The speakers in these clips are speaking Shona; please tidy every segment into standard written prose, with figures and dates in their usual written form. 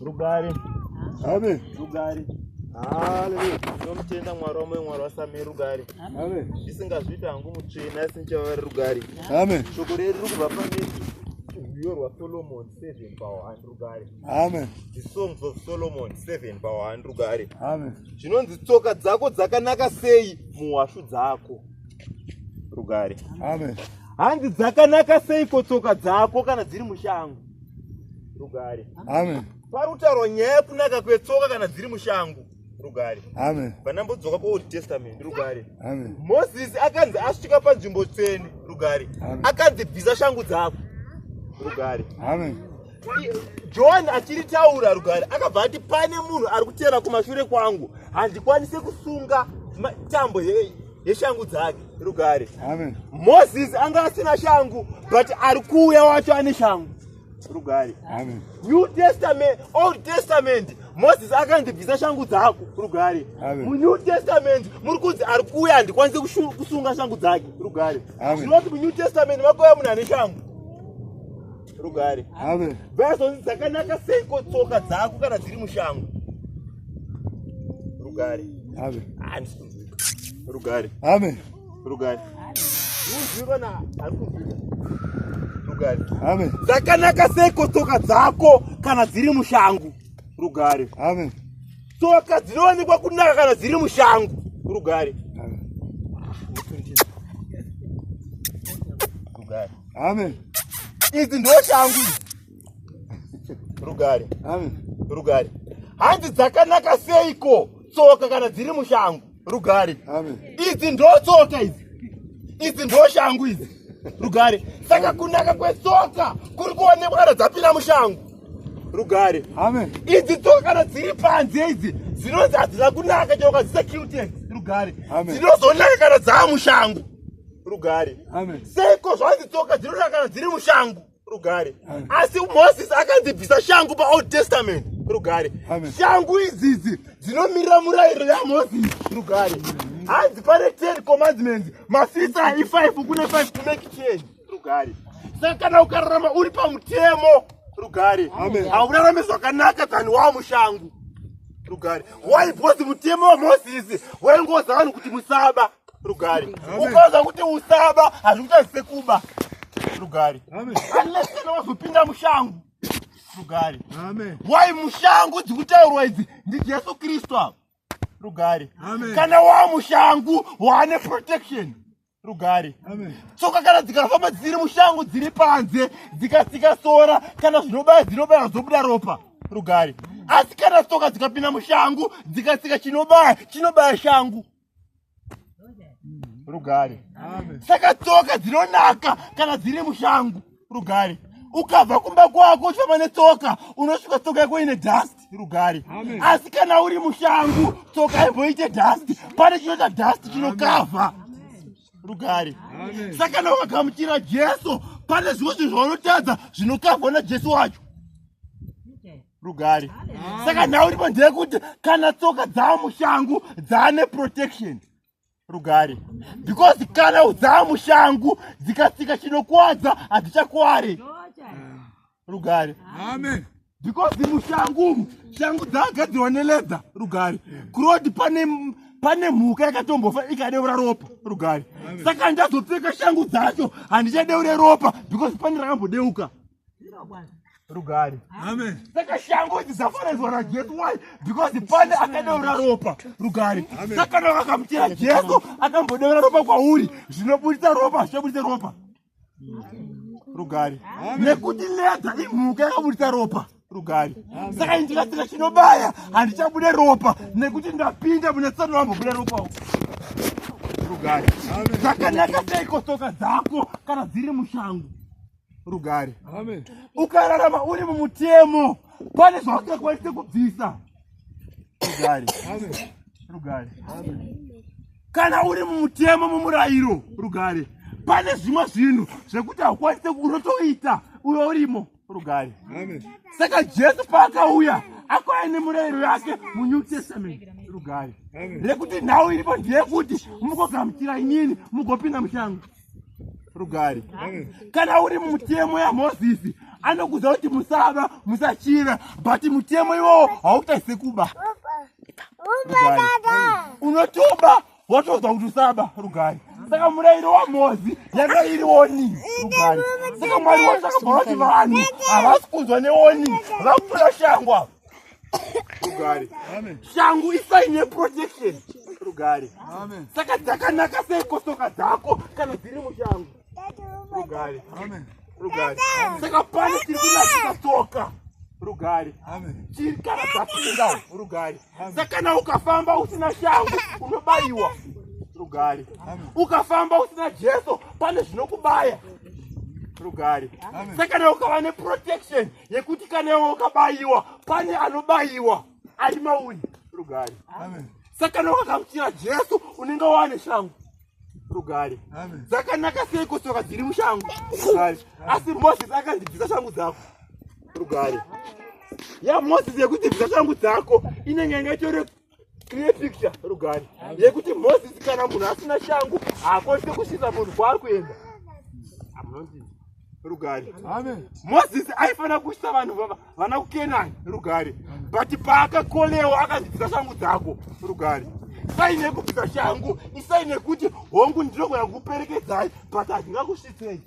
Rugare. Amen. Rugare. Hallelujah. Tinomutenda Mwari wamwe Mwari waSame rugare. Amen. Ndisingazviita hangu mutsvene asi ndichava rugare. Amen. Shoko redu riri kubva pane rwiyo rwaSolomon 7 pa 1 rugare. Amen. The Songs of Solomon 7 pa 1 rugare. Amen. Zvinonzi tsoka dzako dzakanaka sei muhwashu dzako. Rugare. Amen. Hanzi dzakanaka seiko tsoka dzako kana dziri mushango. Rugare. Amen. Pari kutaurwa nyaya yekunaka kwetsoka kana dziri mushango. Rugare. Amen. Pandambodzoka kuOld Testament rugare. Amen. Moses akanzi asvika panzvimbo tsvene rugare. Amen. Akanzi bvisa shangu dzako. Rugare. Amen. John achiritaura rugare akabva ati pane munhu ari kuteera kumashure kwangu handikwanise kusunga tambo yeshangu dzake rugare. Amen. Moses anga asina shangu but ari kuuya wacho ane shangu rugare. Amen. New Testament, Old Testament, Moses akanzi bvisa shangu dzako rugare. Amen. MuNew Testament muri kunzi ari kuuya handikwanise kusunga shangu dzake rugare. Amen. Zvinoti muNew Testament makauya munhu ane shangu rugare. Amen. Vazonzi dzakanaka seiko tsoka dzako kana dziri mushango rugare. Amen. Handisi kunzwika rugare. Amen. Rugare. Unzwika na ari kunzwika rugare. Amen. Dzakanaka seiko tsoka dzako kana dziri mushango rugare. Amen. Tsoka dzinowanikwa kunaka kana dziri mushango rugare. Amen. Rugare. Amen. Idzi ndo shangu idzi. Rugare. Amen. Rugare. Hanzi dzakanaka seiko tsoka kana dziri mushango rugare. Amen. Idzi ndo tsoka idzi. Idzi ndo shangu idzi. Rugare. Saka kunaka kwetsoka kuri kuonekwa kana dzapinda mushango rugare. Amen. Idzi tsoka kana dziri panze idzi dzinonzi hadzina kunaka chero ukadzisa Q-tex rugare. Amen. Dzinozonaka kana dzaamushango rugare. Amen. Seiko zvanzi tsoka dzinonaka kana dziri mushango rugare. Amen. Asi Moses akanzi bvisa shangu paOld Testament rugare. Amen. Shangu idzidzi dzinomirira murayiro yaMoses rugare. Hanzi pane 10 commandments, mafitsa i5 kune 5 to make 10 rugare. Saka kana ukararama uri pamutemo rugare, Amen. haurarame zvakanaka than wamushangu rugare. Why? Because mutemo waMoses waingoza vanhu kuti musaba rugare. Ukaza kuti usaba hazvikutadzise kuba rugare. Amen. Unless kana wazopinda mushangu rugare. Amen. Why mushangu dzikutaurwa idzi ndiJesu Kristu ava rugare. Amen. Kana wamushangu waane protection rugare. Amen. Tsoka kana dzikafamba dziri mushangu dziri panze dzikatsika sora kana zvinobaya dzinobaya dzobuda ropa rugare. Asi kana tsoka dzikapinda mushangu dzikatsika chinobaya chinobaya shangu rugare. Amen. Saka tsoka dzinonaka kana dziri mushangu rugare. Ukabva kumba kwako uchifamba netsoka unosvika tsoka yako ine dust rugare. Amen. Asi kana uri mushangu tsoka haimboite dust, pane chinoita dust chinokavha rugare. Amen. Saka kana ukagamuchira Jesu pane zvimwe zvinhu zvaunotadza zvinokavhwa naJesu wacho rugare. Saka nhau iripo ndeyekuti kana tsoka dzaamushangu dzaane protection rugare, because kana dzaamushangu dzikatsika chinokuwadza hadzichakuwari rugare. Amen. Because mushangu umu shangu dzakagadzirwa neledha rugare. Kuroti pane mhuka yakatombofa ikadeura ropa rugare. Saka ndazopfeka shangu dzacho handichadeure ropa because pane rakambodeuka rugare. Amen. Saka shangu idzi dzafananidzwa naJesu. Why? Because pane akadeura ropa rugare. Amen. Saka kana ukagamuchira Jesu akambodeura ropa kwauri, zvinobudisa ropa hazvichabudisa ropa rugare. Nekuti ledha imhuka yakabudisa ropa rugare. Saka ndikatsika chinobaya handichabude ropa nekuti ndapinda mune tsano rambobuda ropa uko rugare. Amen. Dzakanaka seiko tsoka dzako kana dziri mushango rugare. Amen. Ukararama uri mumutemo pane zvausingakwanise kubvisa rugare. Amen. Rugare. Kana uri mumutemo mumurayiro rugare, pane zvimwe zvinhu zvekuti haukwanise unotoita uyo urimo rugare. Amen. Saka Jesu paakauya akauya nemurayiro yake muNew Testament rugare. Amen. Rekuti nhau iripo ndeyekuti mugogamuchira inini mugopinda mushango rugare. Amen. Kana uri mumutemo yaMozisi Anokuudza kuti musaba, musachiva, but mutemo iwowo haukuita sekuba. Rugare. Unotoba watoudza kuti usaba. Rugare. Saka murayiro waMozi yanga iri warning. Rugare. Saka Mwari wacho akabva vati vanhu havasi kunzwa newarning, vakutora shangu ava. Rugare. Shangu isign yeprotection. Rugare. Saka dzakanaka seiko tsoka dzako kana dziri mushangu? Rugare. Rugare. Saka pane chiri kunakisa tsoka. Rugare. Chiri kana dzapinda. Rugare. Saka kana ukafamba usina shangu unobayiwa. Rugare. Ukafamba usina Jesu pane zvinokubaya. Rugare. Saka kana ukava neprotection yekuti kana iwe ukabayiwa pane anobayiwa ari mauri. Rugare. Saka kana ukagamuchira Jesu unenge wane shangu. Rugare. Dzakanaka seiko tsoka dziri mushangu? Rugare. Asi Moses akanzi bvisa shangu dzako. Rugare. Ya Moses yekuti bvisa shangu dzako inenge yanga itori clear picture. Rugare. Yekuti Moses kana munhu asina shangu haakwanisi kusvitsa munhu kwaari kuenda. Rugare. Amen. Moses aifanira kusvitsa vanhu vana kuKenani. Rugare. But paakakolewa akanzi bvisa shangu dzako. Rugare. Saini yekubvisa shangu isaini yekuti hongu ndinogona kukuperekedzai but handingakusvitsei.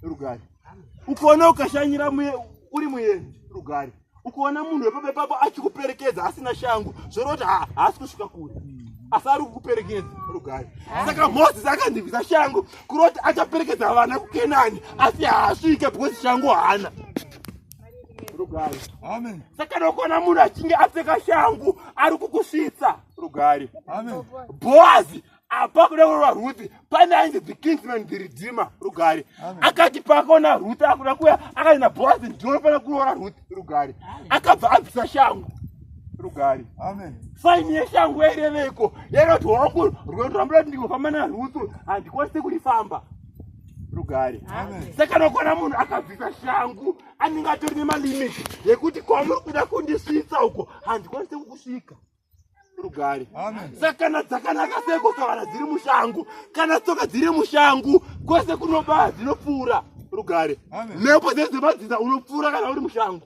Rugare. Ukaona ukashanyira uri muenzi. Rugare. Ukaona munhu wepapo ipapo achikuperekedza asina shangu zvoreva kuti haasi kusvika kure, asi ari kukuperekedza. Rugare. Saka Moses akandibvisa shangu kureva kuti achaperekedza vana kuKenani asi haasvike because shangu haana. Rugare. Amen. Saka kana ukaona munhu achinge apfeka shangu ari kukusvitsa. Rugare. Amen. Boazi apa kuda kurova Ruth pane ainzi the kinsman, the redeemer. Rugare. Akati paakaona Ruth akuda kuya akati naBoazi ndinofanira kuroora Ruth. Rugare. Akabva abvisa shangu. Rugare. Amen. Saini yeshangu yaireveko yaireva kuti hongu rwendo rwambuda kuti ndingofamba naRuth handikwanisi kurifamba. Rugare. Saka kana ukaona munhu akabvisa shangu anenge atori nemalimit yekuti kwamuri kuda kundisvitsa uko handikwanisi kukusvika. Rugare. Saka kana dzakanaka seko kana dziri mushangu, kana tsoka dziri mushangu kwese kunobaya dzinopfuura. Rugare. Mhepo dzese dzemadzidza unopfuura kana uri mushangu.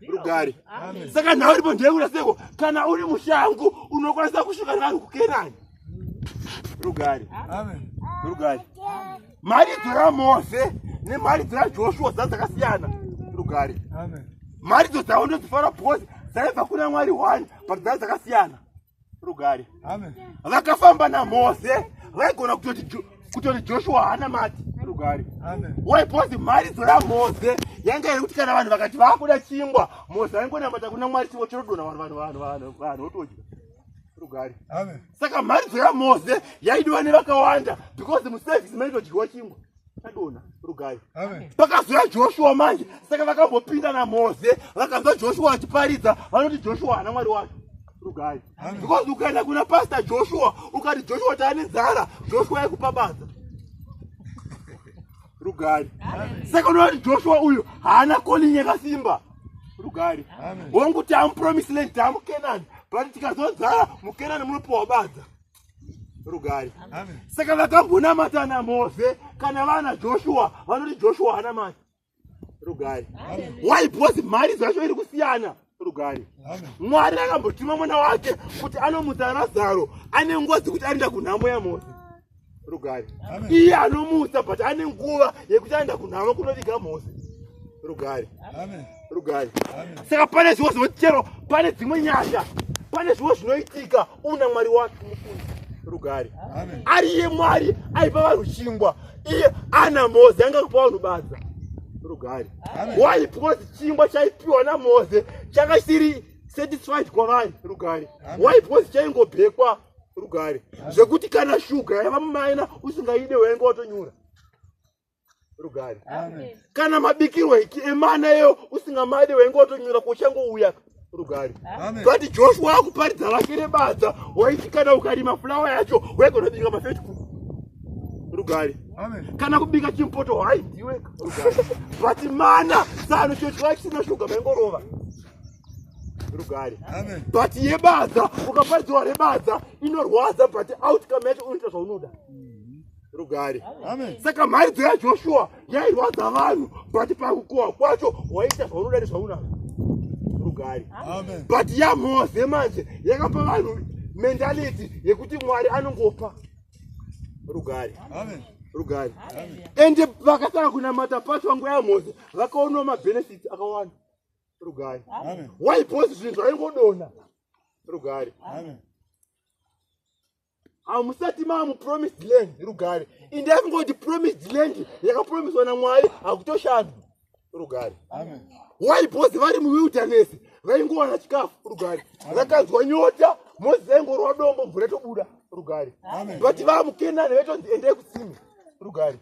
Rugare. Saka nhau iripo ndeyekuda seko kana uri mushangu unokwanisa kusvika nevanhu kuKenani. Rugare. Rugare. Mharidzo yaMose nemharidzo yaJoshua dzaa dzakasiyana. Rugare. Mharidzo dzavo ndodzifara because dzaibva kuna Mwari one but dzaa dzakasiyana. Rugare. Vakafamba naMose vaigona kutoti Joshua haana mati. Rugare. Why? Because mharidzo yaMose yanga iri kuti kana vanhu vakati vakuda chingwa, Mose aingonamata kuna Mwari chingwa chinodonha vanhu vanhu vanhu vanhu votodya. Rugare. Saka mharidzo yaMose yaidiwa nevakawanda because muservice maitodyiwa chingwa chadonha. Rugare. Pakazoya Joshua manje, saka vakambopinda naMose vakanzwa Joshua achiparidza vanoti Joshua haana Mwari wacho. Rugare. Because ukaenda kuna Pastor Joshua ukati Joshua taane nzara, Joshua yaikupa badza. Rugare. Saka unoti Joshua uyu haana calling yakasimba. Rugare. Hongu tamupromise land tamuKenani, but tikazonzara muKenani munopiwa badza. Rugare. Saka vakambonamata naMose kana vana Joshua vanoti Joshua haana mari. Rugare. Why? Because mari dzacho iri kusiyana. Rugare. Mwari akambotuma mwana wake kuti anomutsa Razaro ane nguva dzekuti aenda kunhamo yaMose. Rugare. Iye anomutsa but ane nguva yekuti aenda kunhamo kunoviga Mose. Rugare. Rugare. Saka pane zvimwe zvinochero, pane dzimwe nyasha, pane zvimwe zvinoitika una Mwari wake mukuru. Rugare. Ari iye Mwari aipa vanhu chingwa, iye ana Mose anga kupa vanhu badza. Rugare. Why? Because chingwa chaipiwa naMose changa chisiri satisfied kwavari. Rugare. Why? Because chaingobhekwa. Rugare. Zvekuti kana shuga yaiva mumaina usingaide wainge watonyura. Rugare. Kana mabikirwo emana iyo usingamade wainge watonyura kuchangouya. Rugare. But Joshua akuparidza vake rebadza waiti kana ukarima fulawa yacho waigona kubika mafeti kuku. Rugare. Kana kubika chimpoto hai ndiwe. Rugare. But mana sano chochwa chisina shuga maingorova. Rugare. But yebadza ukaparidzwa rebadza inorwadza but outcome yacho unoita zvaunoda. Rugare. Saka mharidzo yaJoshua Yairwadza vanhu, but pakukohwa kwacho waiita zvaunoda nezvaunazvo. Rugare. But yaMoze manje yakapa vanhu mentality yekuti Mwari anongopa. Rugare. Rugare. Ende vakatanga kunamata pacho nguva yaMoze, vakaonawo mabenefits akawanda. Rugare. Why? Because zvinhu zvaingodonha. Rugare. Hamusati maamupromised land. Rugare. Inde yakungoti promised land yakapromiswa naMwari hakutoshandwa. Rugare. Why? Because vari muwilderness vaingowana chikafu. Rugare. Vakanzwa nyota, Moses aingorwa dombo, mvura tobuda. Rugare. But vamuKenani vaitonzi endai kutsime. Rugare.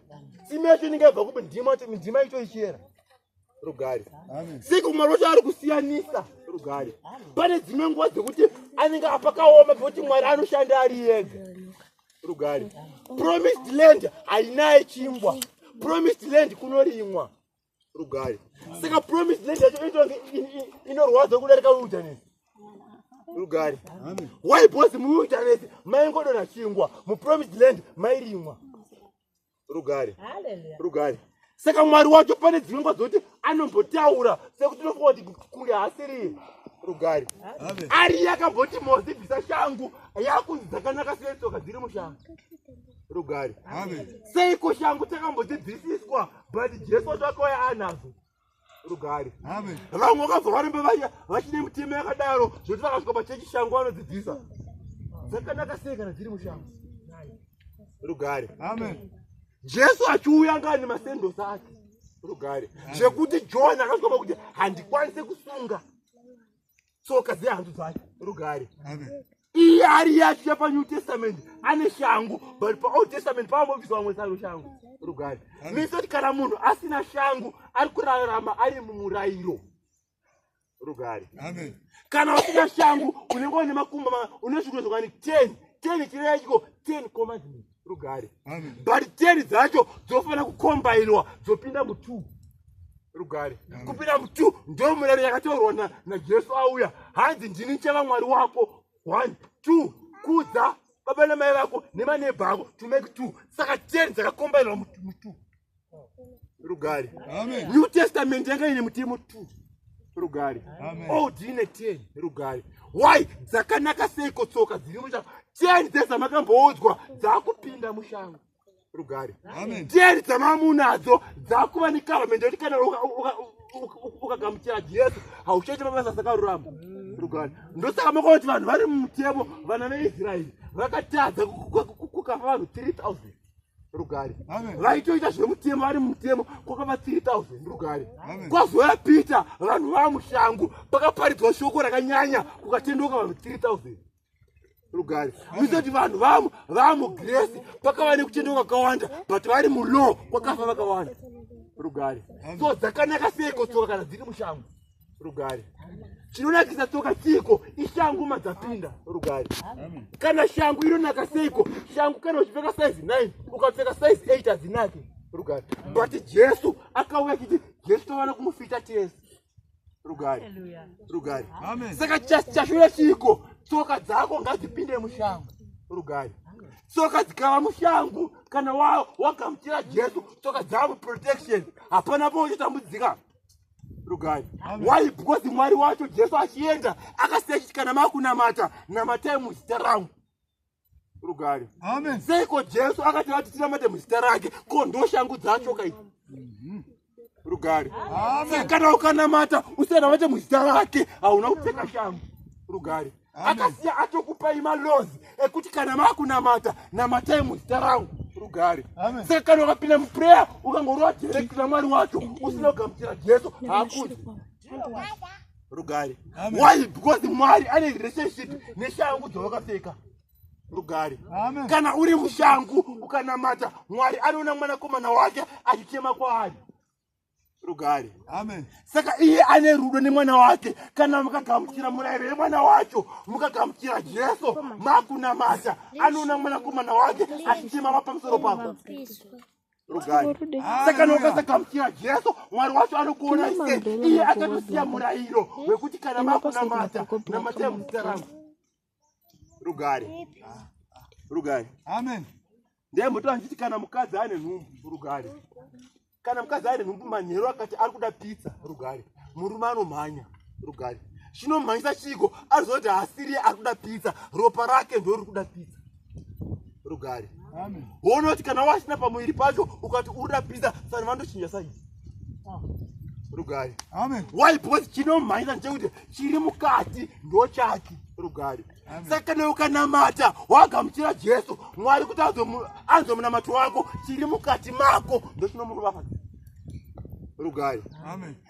Tsime yacho inenge yabva kupi? Ndima ndima itoichera. Rugare. Siko Mwari wacho ari kusiyanisa. Rugare. Pane dzimwe nguva dzekuti anenge apakaoma pekuti Mwari anoshanda ari ega. Rugare. Promised land hainaye chingwa. Promised land kunorimwa. Rugare. Saka promised land yacho inotonge inorwadza kudarika wilderness. Rugare. Why? Because muwilderness maingodonha chingwa, mupromised land mairimwa. Rugare. Rugare. Saka Mwari wacho pane dzimwe nguva dzekuti anombotaura sekuti unofunga kuti kunge haasiriye. Rugare. Ari yakamboti Mozi bvisa shangu, yakunzi dzakanaka sei tsoka dziri mushangu. Rugare. Seiko shangu takambodzidzisiswa, but Jesu wacho akauya anazo. Rugare. Vamwe vakabva varamba vachine mitemo yakadaro zvekuti vakasvika pachechi shangu vanodzidzisa dzakanaka sei kana dziri mushangu. Rugare. Jesu achiuya anga ane masendosi ake. Rugare. Zvekuti John akasvika pakuti handikwanise kusunga tsoka dzehanzu dzake. Rugare. Iye ari yachiya paNew Testament ane shangu, but paOld Testament paambobviswa vamwe sano shangu. Rugare. Misoti kana munhu asina shangu ari kurarama ari mumurayiro. Rugare. Kana usina shangu unenge une makumbo une zvigunwe zvakani 10 10 chireva chiko 10 commandments. Rugare. But 10 dzacho dzofanira kukombainwa dzopinda mu2. Rugare. Kupinda mu2 ndo murayiro yakataurwa naJesu auya, hanzi ndini ndichava Mwari wako. 1 2 kudza baba namai vako nemanebha ako to make 2. Saka 10 dzakakombainwa mu2. Rugare. New Testament yanga ine mutemo 2. Rugare. Old ine 10. Rugare. Why? Dzakanaka seiko tsoka dziri mushango? 10 dzezvamakamboudzwa dzakupinda mushango. Rugare. 10 dzamamunadzo dzakuva necovenant yekuti kana ukagamuchira Jesu hauchaiti mabasa asakarurama. Rugare. Ndosaka makaona kuti vanhu vari mumutemo, vana veIsraeri vakatadza kukafa vanhu 3000. Rugare. Vaitoita zvemutemo vari mumutemo kwakava 3000. Rugare. Kwazouya Peter, vanhu vamushango, pakaparidzwa shoko rakanyanya kukatendoka vanhu 3000. Rugare. Misoti vanhu vamugrace pakava nekutendoka kakawanda, but vari mulaw kwakafa vakawanda. Rugare. So dzakanaka seiko tsoka kana dziri mushango? Rugare. Chinonakisa tsoka chiko ishangu madzapinda. Rugare. Kana shangu inonaka seiko? Shangu kana uchipfeka size 9 ukapfeka size 8 hadzinaki. Rugare. But Jesu akauya achiti Jesu tovana kumufita tese. Rugare. Rugare. Saka chashura chiko tsoka dzako ngadzipinde mushangu. Rugare. Tsoka dzikava mushangu kana wagamuchira Jesu, tsoka dzavo protection, hapana pauchatambudzika. Rugare. Why? Because Mwari wacho Jesu achienda akasiya achiti kana makunamata namatai muzita rangu. Rugare. Seiko Jesu akati vati tinamate muzita rake, ko ndo shangu dzacho kai? Rugare. Saka kana ukanamata usanamate muzita rake hauna kupfeka shangu. Rugare. Akasiya atokupai malaws ekuti kana makunamata namatai muzita rangu. Rugare. Saka kana ukapinda muprayer ukangorova direct naMwari wacho usina kugamuchira Jesu haakunzwi. Rugare. Why? Because Mwari ane relationship neshangu dzawakapfeka. Rugare. Kana uri mushangu ukanamata Mwari anoona mwanakomana wake achichema kwaari. Rugare. Saka iye ane rudo nemwana wake. Kana mukagamuchira murayiro yemwana wacho, mukagamuchira Jesu, makunamata anoona mwanakomana wake achichema pamusoro pako. Rugare. Saka kana ukasagamuchira Jesu, Mwari wacho anokuona sei? Iye akatosiya murayiro wekuti kana makunamata namatai muzita rangu. Rugare. Rugare. Ndembotaura ndichiti kana mukadzi ane nhumbu. Rugare. Kana mukadzi aine nhumbu manheru akati ari kuda pizza, rugare, murume anomhanya, rugare. Chinomhanyisa chiiko? Ariziva kuti haasiriye ari kuda pizza, ropa rake ndo riri kuda pizza, rugare. Woona kuti kana wasina pamuviri pacho ukati uri kuda pizza, sani vandochinja saizi, rugare. Why? Because chinomhanyisa ndechekuti chiri mukati ndo chake, rugare. Saka kana ukanamata wagamuchira Jesu, Mwari kuti anzwe munamato wako, chiri mukati mako ndochinomurova, rugare.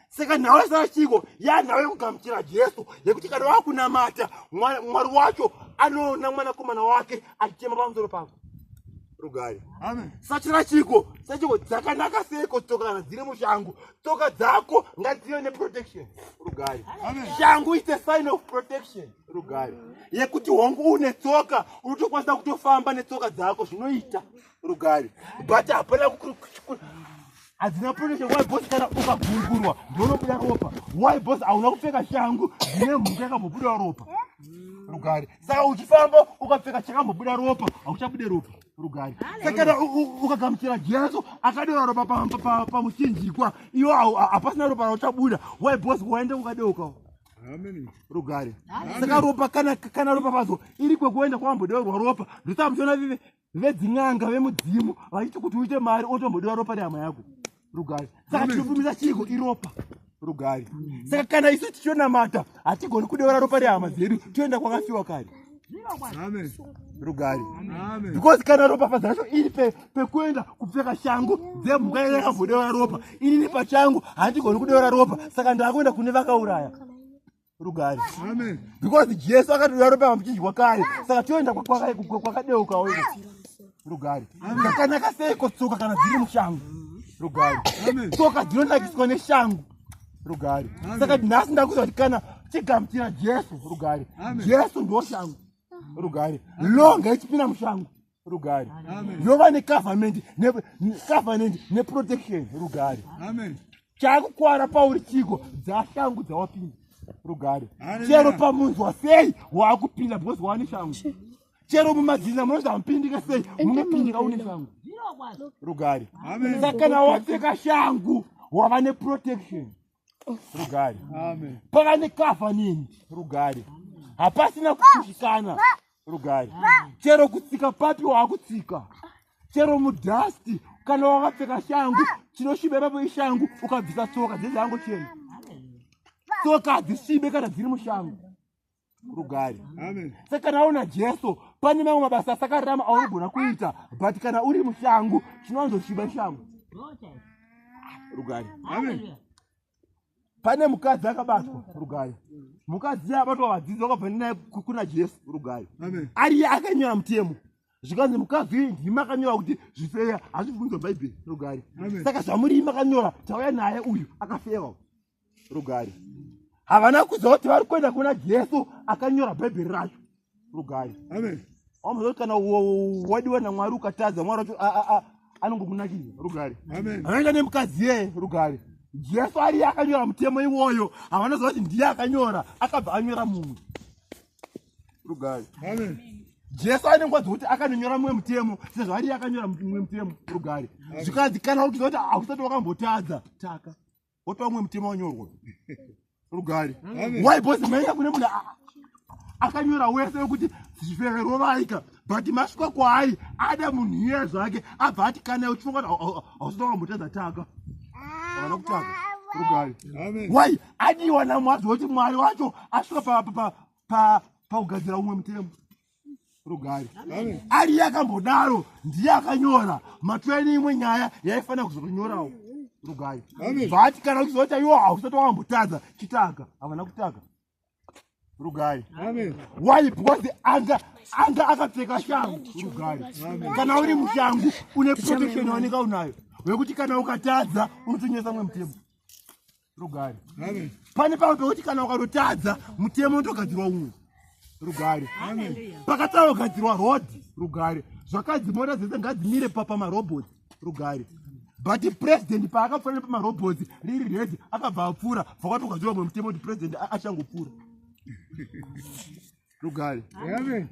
Saka nhau yasara chiko? Yanhau yekugamuchira Jesu, yekuti kana wakunamata, Mwari wacho anoona mwanakomana wake achichema pamusoro pako, rugare. Sachira chiko? Sachiko dzakanaka seiko tsoka kana dziri mushangu? Tsoka dzako ngadzive neprotection, rugare. Shangu is a sign of protection, rugare, yekuti hongu une tsoka, unotokwanisa kutofamba netsoka dzako, zvinoita, rugare, but hapana, hadzina protection. Why? Because kana ukagungurwa ndonobuda ropa. Why? Because hauna kupfeka shangu dzine mhuka yakambobuda ropa, rugare. Saka uchifamba ukapfeka chakambobuda ropa, hauchabude ropa, rugare. Saka kana ukagamuchira Jesu akadora ropa pamuchinjikwa, iwo hapasina ropa rauchabuda. Why? Because waenda ukadeukawo, rugare. Saka ropa, kana ropa pazo iri kwekuenda kwambodeurwa ropa, ndosaka muchiona vive vedzin'anga, vemudzimu vachiti kuti uite mari otombodewa ropa rehama yako, rugare. Saka tinobvumisa chiiko? Iropa, rugare. Saka kana isu tichionamata, hatigoni kudeura ropa rehama dzedu, toenda kwakafiwa kare, rugare, because kana ropafadzo racho iri pekuenda kupfeka shangu dzemhuka yakambodeura ropa, inini pachangu handigoni kudeura ropa, saka ndakuenda kune vakauraya, rugare, because Jesu akatodeura ropa pamuchinjikwa kare. Saka toenda kwakadeukawo, rugare. Zvakanaka seiko tsoka kana dziri mushangu, rugare? Tsoka dzinonakiswa neshangu, rugare. Saka nhasi ndakuziva kuti kana chigamuchira Jesu, rugare, Jesu ndo shangu, rugare, longa ichipinda mushangu, rugare, yova necovenant neprotection, rugare. Chakukwara pauri chiko? Dzashangu dzawapinda, rugare. Chero pamunzwa sei waakupinda, because wane shangu. Chero mumadzinza munozi hamupindika sei, munopindika une shangu, rugare. Saka kana wapfeka shangu, wava neprotection, rugare. Pava necovenant, rugare. Hapasina kupushikana, rugare. Chero kutsika papi waakutsika, chero mudhasti, kana wakapfeka shangu, chinosviba ipapo ishangu. Ukabvisa tsoka dzedzangochena, tsoka hadzisvibe kana dziri mushangu, rugare. Saka kana una Jesu, pane mamwe mabasa asakarurama aunogona kuita, but kana uri mushangu, chinowanzosviba shangu, rugare. Pane mukadzi akabatwa, rugare. Mukadzi abatwa, vadzidzi vakabva naye kuna Jesu, rugare. Ariye akanyora mutemo, zvikanzi mukadzi uyu ndimi akanyora kuti zvifeya hazvibvunzwa Bhaibheri, rugare. Saka zvamuri makanyora, tauya naye uyu akafewa, rugare. Havana kuziva kuti vari kuenda kuna Jesu akanyora Bhaibheri racho, rugare. Wamuziva kuti kana wadiwa naMwari, ukatadza, Mwari wacho anongokunakidza, rugare. Vanoenda nemukadzi yeye, rugare. Jesu ariye akanyora mutemo iwoyo, havanoziva kuti ndiye akanyora, akabva anyora mumwe, rugare. Jesu ane nguva dzokuti akanonyora mumwe mutemo, sezvo ariye akanyora mumwe mutemo, rugare. Zvikanzi kana uchiziva kuti hausati wakambotadza, taka wotoa mumwe mutemo wanyorwa, rugare. Why? Because maenda kune munhu akanyora wese wekuti zvifeve rovaika, but masvika kwaari, ada munhu iye zvake, abva ati kana uchifunga kuti hausati wakambotadza, taka. Havana kutaka, rugare. Why? Adiwa naMwari, zvokuti Mwari wacho asvika pakugadzira umwe mutemo, rugare. Ariye akambodaro, ndiye akanyora matweni imwe nyaya yaifanira kuzotonyorawo, rugare. But kana uchiziva kuti iwo hausati wakambotadza, chitaka. Havana kutaka, rugare. Why? Because anga akapfeka shangu, rugare. Kana uri mushangu, une protection yaoneka unayo, wekuti kana ukatadza unotonyesa mumwe mutemo, rugare. Pane pamwe pekuti kana ukatotadza, mutemo unotogadzirwa umwe, rugare. Pakatanga kugadzirwa road, rugare, zvakanzi mota dzese ngadzimire pamarobhots, rugare. But president paakapfuura nepamarobhots riri red, akabva apfuura, bvakwatogadzirwa mumwe mutemo kuti president achangopfuura, rugare.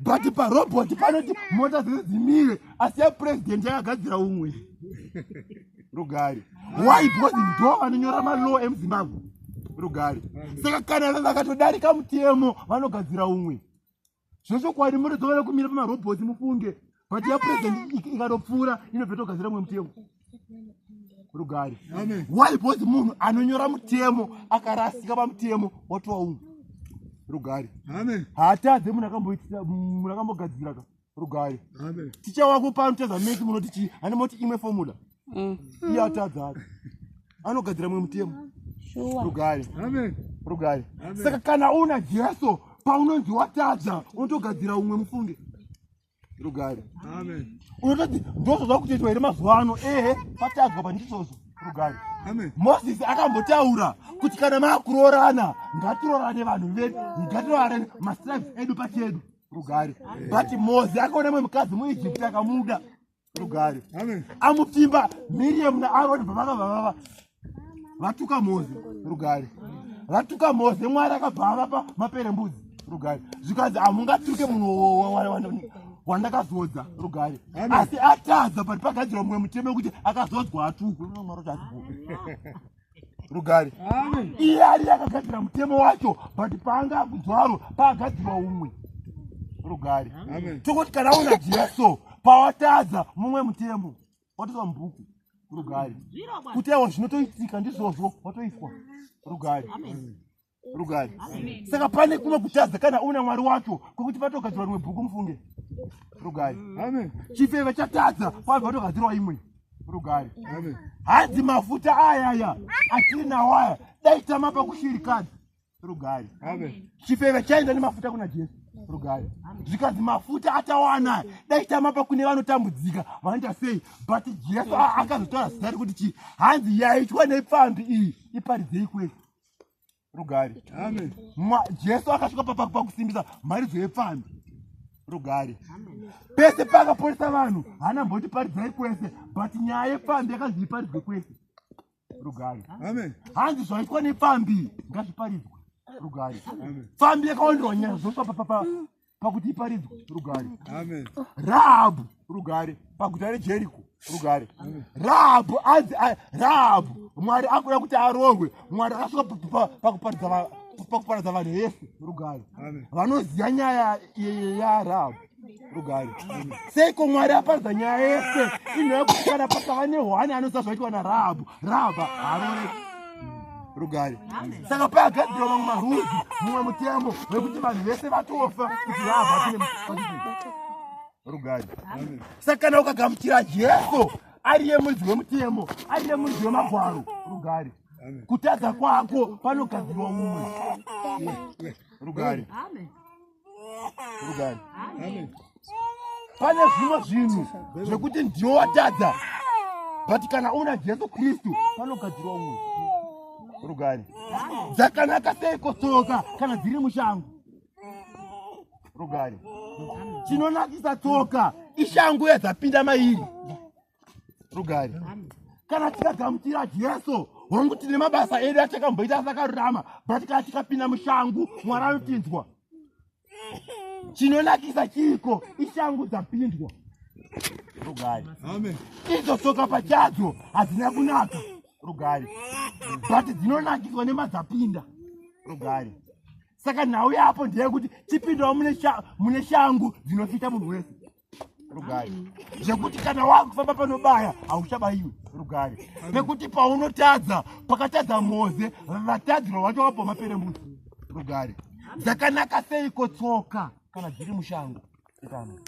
But parobot panoti mota dzese dzimire, asi yapresident yakagadzira umwe. Rugare. Why? Because ndo vanonyora malaw emuZimbabwe. Rugare. Saka kana vakatodarika mutemo vanogadzira umwe. Zvechokwadi munodzovana kumira pamarobhotsi mufunge, but yapresident ikatopfuura inobva togadzira mumwe mutemo. Rugare. Why? Because munhu anonyora mutemo akarasika pamutemo watova umwe. Rugare. Haatadze munhu akamboitira munhu akambogadzira ka. Rugare. Ticha wako pano tadza maths munoti chii? Ane moti imwe formula. Iye atadza ati anogadzira mumwe mutemo. Rugare. Rugare. Saka kana una Jesu paunonzi watadza unotogadzira umwe mufunge. Rugare. Unototi ndozvo zvakutoitwa here mazuva ano? Ehe, patadzwa pandizvozvo. Rugare. Mozisi akambotaura kuti kana maakuroorana ngatiroorane vanhu vedu, ngatiroorane mastripes edu pachedu. Rugare. But Mozi akaona mumwe mukadzi muIjipti akamuda. Rugare. Amupfimba Miriam naAroni pavakabva vatuka Mozi. Rugare. Vatuka Mozi, Mwari akabva avapa maperembudzi. Rugare. Zvikanzi hamungatuke munhu wandakazodza. Rugare. Asi atadza, but pagadzirwa mumwe mutemo wekuti akazodzwa atukwe. Rugare. Iye ari akagadzira mutemo wacho, but paanga akudzwaro paagadzirwa umwe. Rugare. Tokuti kana una Jesu pawatadza mumwe mutemo watoiswa mubhuku. Rugare. Kuti aiwa zvinotoitika ndizvozvo watoiswa. Rugare. Rugare. Saka pane kumwe kutadza kana una Mwari wacho kwekuti patogadzirwa rimwe bhuku mufunge. Rugare. Chifeve chatadza pabva patogadzirwa imwe. Rugare. Hanzi mafuta ayaya atinawo aya dai tamapa kushirikadzi. Rugare. Chifeve chaenda nemafuta kuna Jesu. Rugare. Zvikanzi mafuta atawana dai tamapa kune vanotambudzika vanoita sei, but Jesu akazotaura zita rekuti chii? Hanzi yaitwa nepfambi iyi iparidzei kwese. Rugare. Jesu akasvika pakusimbisa mharidzo yepfambi. Rugare. Pese paakaporesa vanhu haana mboti paridzai kwese, but nyaya yepfambi yakanzi iparidzwe kwese. Rugare. Hanzi zvaitwa nepfambi ngazviparidzwe. Rugare. Pfambi yakawandirwa nyaya zvosva pakuti iparidzwe. Rugare. Rahabhu. Rugare. Paguta reJeriko. Rugare. Rahabhu anzi Rahabhu Mwari akuda kuti arohwe. Mwari akasvika pakuparadza vanhu vese. Rugare. Vanoziva nyaya yaRahabhu. Rugare. Seiko Mwari aparadza nyaya yese? Inhaya kuti kana pakava nehwani anoziva zvaitwa naRahabhu, Rahabhu haaroreki. Rugare. Saka paagadzirwa mamwe maruzi, mumwe mutemo wekuti vanhu vese vatofa kuti Rahabhu apinde. Rugare. Saka kana ukagamuchira Jesu ariye muridzi wemutemo, ariye muridzi wemagwaro. Rugare. Kutadza kwako panogadzirwa mumwe. Rugare. Rugare. Pane zvimwe zvinhu zvekuti ndiwo watadza, but kana una Jesu Kristu panogadzirwa umwe. Rugare. Dzakanaka seiko tsoka kana dziri mushango? Rugare. Chinonakisa tsoka ishango yadzapinda mairi. Rugare. Kana tikagamuchira Jesu, hongu tine mabasa edu atakamboita asakarurama, but kana tikapinda mushangu Mwari anotinzwa. Chinonakisa chiko ishangu dzapindwa. Rugare. Idzo tsoka pachadzo hadzina kunaka. Rugare. But dzinonakiswa nemadzapinda. Rugare. Saka nhau yapo ndeyekuti chipindawo mune shangu dzinofita munhu wese. Rugare. Zvekuti kana wakufamba panobaya hauchabayiwi. Rugare. Pekuti paunotadza, pakatadza Moze, vatadzirwa vacho vabva maperembudzi. Rugare. Dzakanaka seiko tsoka kana dziri mushango? Itano.